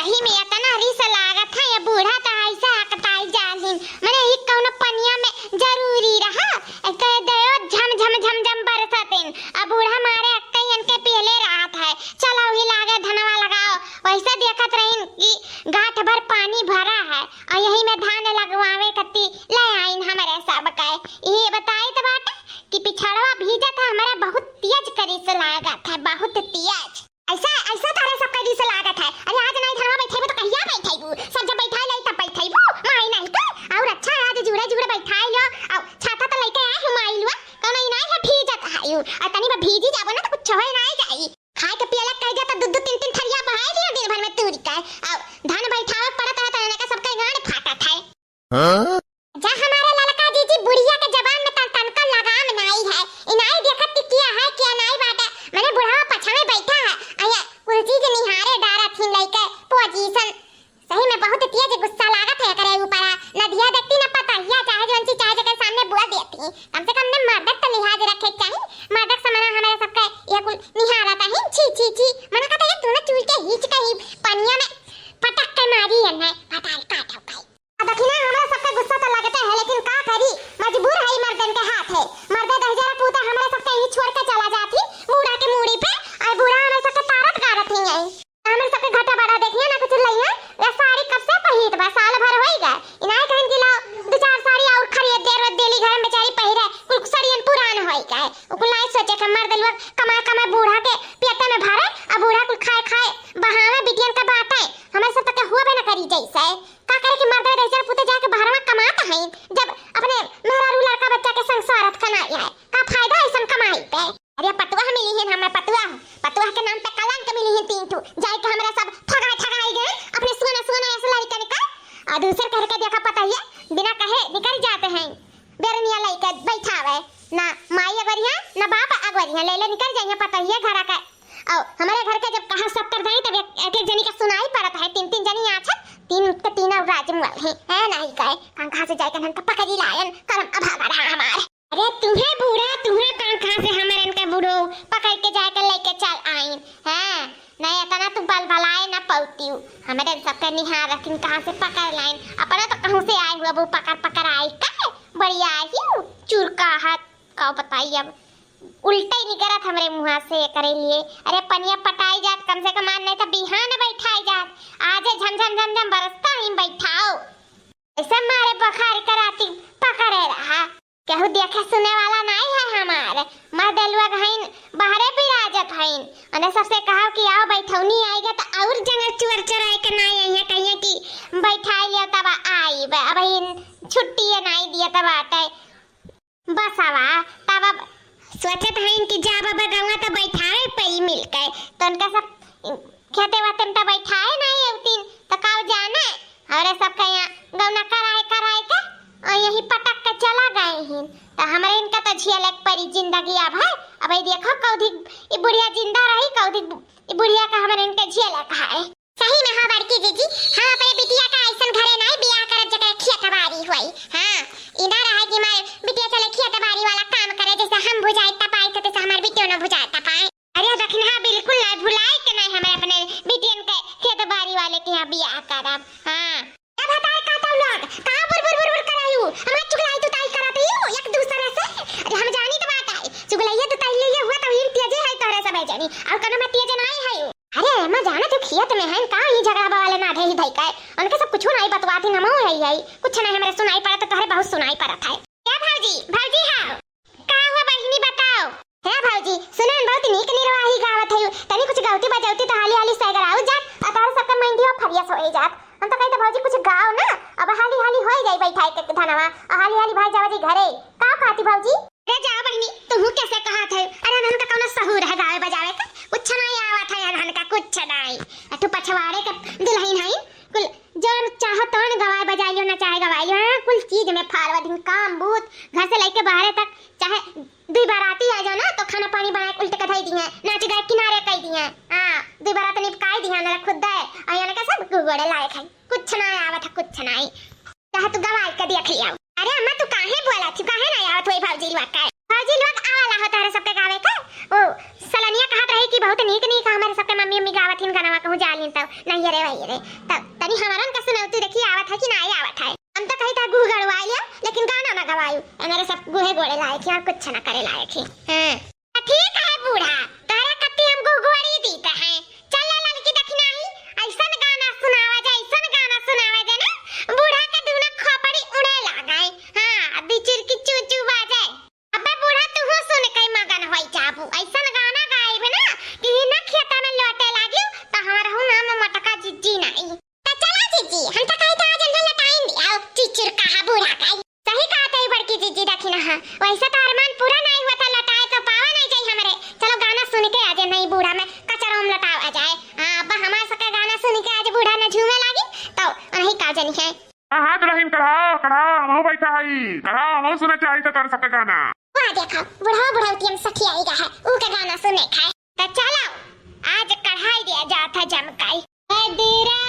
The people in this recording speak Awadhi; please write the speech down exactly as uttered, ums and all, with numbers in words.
सही में इतना रिस लागत है, ये बूढ़ा तो ऐसे हकताई जालिन। मने ई कौनो पनिया में जरूरी रहा, एक तो ये दयो झम झम झम झम बरसतिन, अब बूढ़ा मारे अक्कई इनके पियले रहत है। चलो ही लागे धनवा लगाओ, वैसे देखत रहिन कि गांठ भर पानी भरा है और यही में धान लगवावे कती ले आइन हमरे सब के। ये बताई तो बाटे कि पिछड़वा भीजत है, हमरे बहुत तेज करिस लागत है, बहुत तेज। ऐसा, ऐसा तोहरे सबके रिस लागत है। अरे आज नाहीं धनवा बैठेबू तो कहिया बैठेबू? सब जब बैठाए लाई तब बैठेबू, माई नाहीं तो। और अच्छा है आज जुड़े जुड़े बैठाए लो, और छाता तो लेके आए हो माई लुआ, कौनो ई नाहीं है भीजत है यू। और तनी बा भीजी जाबो ना तो कुछ होए नाहीं जाई। खाए के पियला कह जाता दू दू तीन तीन थरिया बहाए दिया दिन भर में तूरी का। और धान बैठावे पड़त है तो इनका सबका गांड फाटत है। हाँ? जा हमारे ललका जीजी, बुढ़िया के जबान में तन, तनका लगाम नाई है। इनाई देखत कि किया है, किया नाई बाटे। मने बुढ़वा पछा में बैठा है। अया कुल चीज निहारे डारत ही लइके पोजीशन। सही में बहुत तेज गुस्सा लागत है एकरे ऊपर। नदिया देखती न पतहिया, चाहे जौन चीज चाहे जेकर सामने बोल देती। कम से कम ने मर्दक तो लिहाज रखे के चाही। मर्दक समना हमारे सबके ये कुल निहारत है। छी, छी, छी। मना कहता ये तू ना चूल के हीच के ही पनिया में पटक के मारी है, पता नहीं का ठोकाई। आ देखी ना, हमरा सबके गुस्सा तो लगते है, लेकिन का करी, मजबूर है ई मर्दन के हाथ है। मर्दे दहिजरा पूता हमरा सबके यहीं छोड़ के चला जाती, बूढ़ा के मूड़ी पे, और बूढ़ा हमरा सबके तारत गारत ही है। हमरा सबके घटा बड़ा देखिए ना, कुछ लइया, या साड़ी कब से पहिरत बा, साल भर होई गए। इनाय कहन कि लाओ, दो चार साड़ी और खरीद दे, रोज डेली घर में बेचारी पहिरे, कुल साड़ियन पुरान होई गए। उ कुल नाई सोचे के मर्द लोग कमाए कमाए बूढ़ा के पेटे में भरे, आ बूढ़ा कुल खाए खाए बहावे बिटियन के बाटे। हमरा सब तक हुआ बे ना करी जैसे। का करे कि मर्दे दहिजर पुते जाके बहरवा कमात हईन, जब अपने मेहरारू लड़का बच्चा के संसारत कनाई है? का फायदा ऐसन कमाई पे? अरे पतुआ मिली हिन हमें, पतुआ, पतुआ के नाम पे कलंक मिली हिन तीन ठू, जाए के हमरा सब ठगाई ठगाई गए अपने सोना सोना ऐसे लड़कन का। और दूसर करके देखा पता ही है, बिना कहे निकल जाते हैं। बेरनिया लइके बैठावे, ना माई अगरिया, ना बाप अगरिया, ले ले निकल जाइए पतोहिया घरा का। और हमारे घर के जब कहा सब कर जाए, तब एक, एक, एक जनी के सुनाई पड़त है, तीन, तीन जनी आछत, तीन के तीनों राज मुअल हैं, है नहीं गए, कहाँ, कहाँ से जाए के नन का पकड़ी लायन, करम अभागा रहा हमार। अरे तुम्हें बूढ़ा, तुम्हें कहाँ, कहाँ से हमारे इनके बूढ़ो पकड़ के जाए के लेके चल आइन, हैं? नहीं, इतना तू बल भलाए ना पौतियू। हमरे सबके निहार रखिन कहाँ से पकड़ लाइन। अपना तो कहूँ से आए हुआ वो पकड़ पकड़ आई का? बढ़िया आई हूँ, चुरका हाथ का बताई अब। उल्टे ही निकरत हमरे मुँहा से करे लिए। अरे पनिया पटाई जात, कम से कम आज नहीं तो बिहान बैठाई जात। आज झम झम झम झम बरसता ही बैठाओ। ऐसे मारे बखार कराती पकड़े रहा। केहू देखे सुने वाला नाई है हमार। मर्दे लोग हईन, बाहरे बिराजत हईन। उन्हें सबसे कहा कि आओ बैठौनी आएगा तो और जंगल चुअर चराए के नाई है, कहिए कि बैठाई लियो तब आईब। अब इन छुट्टी नाई दिया तब आटे। बस आवा, तब अब सोचत हईन कि जाब अब गौवा तो बैठाए पई मिलके। तो उनका सब खेते वाते में तो बैठाए नाई अवतीन, तो काव जाने। हमरे सबके यहाँ गौना कराए कराए के और यहीं पटक के चला गए हिन। तो हमरे इनका तो झेले के परी जिंदगी अब है। अब ये देखो कौधी ई बुढ़िया जिंदा रही, कौधी बु-, ई बुढ़िया का हमरे इनके झेले का है। सही में हो बड़की जीजी, हम अपने बिटिया का ऐसन घरे नाई बियाह करब जकरे खेत बारी होई। हाँ, ई ना रहे कि हमारे बिटिया चले खेत बारी वाला काम करे, जैसे हम भुजाई तपाई थे, तैसे हमारे बिटिया ना भुजाई तपाई। अरे दखिनहा बिल्कुल नाई भुलाए के नाई, हमें अपने बिटियन के खेत बारी वाले के यहाँ बियाह करब। हाँ। ए भतार का तौ लोग, कहाँ बुर बुर बुर बुर करायू? हमरा चुगलाई तुताई करत यू एक दूसरे से। अरे हम जानी तो बात है, चुगलाइए तुताई लिए हुआ तो इन तेजे है तोरे सब जनी, और कनो में तेजे नाई है यू। अरे मैं जाना तू खेत में है, कहाँ ही झगड़ा बवाले ना ढेही धई के, उनके सब कुछ नाई बतवाती नमो है, है कुछ नाई, हमारे सुनाई पड़त तो तोहरे बहुत सुनाई पड़त है। ए भौजी, भौजी हाँ। का हुआ बहिनी बताओ? हे भौजी, सुने हम बहुत नीक निरवाही गावत हयू। तनी कुछ गौती बजौती तो हाली हाली सैगराऊ जात, आ तोहरे सबके मेंढियो फरियस होए जात। हम तो कही तो भौजी कुछ गाओ ना, अब हाली हाली होए जाई बैठाए के धनवा, आ हाली हाली भाई जावा जी घरे। का कहती भौजी? अरे जाओ बहिनी, तुहू कैसे कहत है? अरे हमन का कौनो सहूर है गावे बजावे का? कुछ नहीं आवत है हमन का, कुछ नहीं। आ तू पछवाड़े के दुल्हन है, कुल जौन चाहो तौन गवाए बजाइयो ना चाहे गवाइयो, हाँ, कुल चीज में फालवा दिन काम बूत, घर से लेके बाहरे तक, चाहे दुई बाराती आ जाओ ना, तो खाना पानी बनाए के उल्टे के धई दिए, नाच गाए किनारे कई दिए। हाँ, दुई बारात निपकाई दिए ना खुद दे, और यानी का सब गुगड़े लायक है, कुछ ना आवत है, कुछ नहीं। चाहे तू गवाई के देख लिया। अरे अम्मा, तू काहे बोला थी, काहे ना आवत वही भौजी वाका? हाँ, जी लोग आवाला हो तोहरे सबके गावे के। ओ सलनिया कहत रही कि बहुत नीक नीक हमरे सबके मम्मी, मम्मी गावत हिन गानवा, कहूँ जालिन तब नहीं रे वही रे। तब तनी हमरन का सुनौती देखी आवत है कि नाहीं आवत है। हम तो कही था गुह गड़वाई लियो, लेकिन गाना ना गवायू। ए मेरे सब गुहे गोड़े लायक ही और कुछ ना करे लायक ही। हाँ। तो ठीक है बूढ़ा, तोहरा कत्ती हम गुह गोड़ी दीत है। चल ले ललकी दखिनाही, ऐसन गाना सुनावा जाए, ऐसन गाना सुनावा जाए ना, बूढ़ा के दूनो खोपड़ी उड़े लागे। हाँ, बिचुर की चू चू बाजे। अबे बूढ़ा, तुहू सुन के मगन होई जाबू। ऐसन गाना गाइब ना कि हिना खेता में लौटे लागी, तो हमार हूँ नाम मटका जिज्जी नाई। तो चला जिज्जी, हम तो कही था आज इन्हें लटाइन दिया, चिचिर कहा बूढ़ा का। सही कहा तई बड़की जिज्जी दखिना हा। वैसे तो अरमान पूरा नाई हुआ था, लटाए तो पावा नाई जाई हमरे। चलो गाना सुन के आजे नहीं बूढ़ा में कचरो में लटावा जाए। हाँ, अब हमार सके गाना सुन के आज बूढ़ा न झूमे लागी, तो नहीं का जनी है। हाँ, हाँ, दुल्हन, कढ़ाओ, कढ़ाओ, हमहू बैठा हई, कढ़ाओ, हमहू सुने चाही तो तोर सबके गाना। वाह, देखो, बुढ़वा बुढ़ौती हम सखी आई गा है, ऊ के गाना सुने खाए। तो चलो, आज कढ़ाई दिया जात है जमकाई। ए डेरा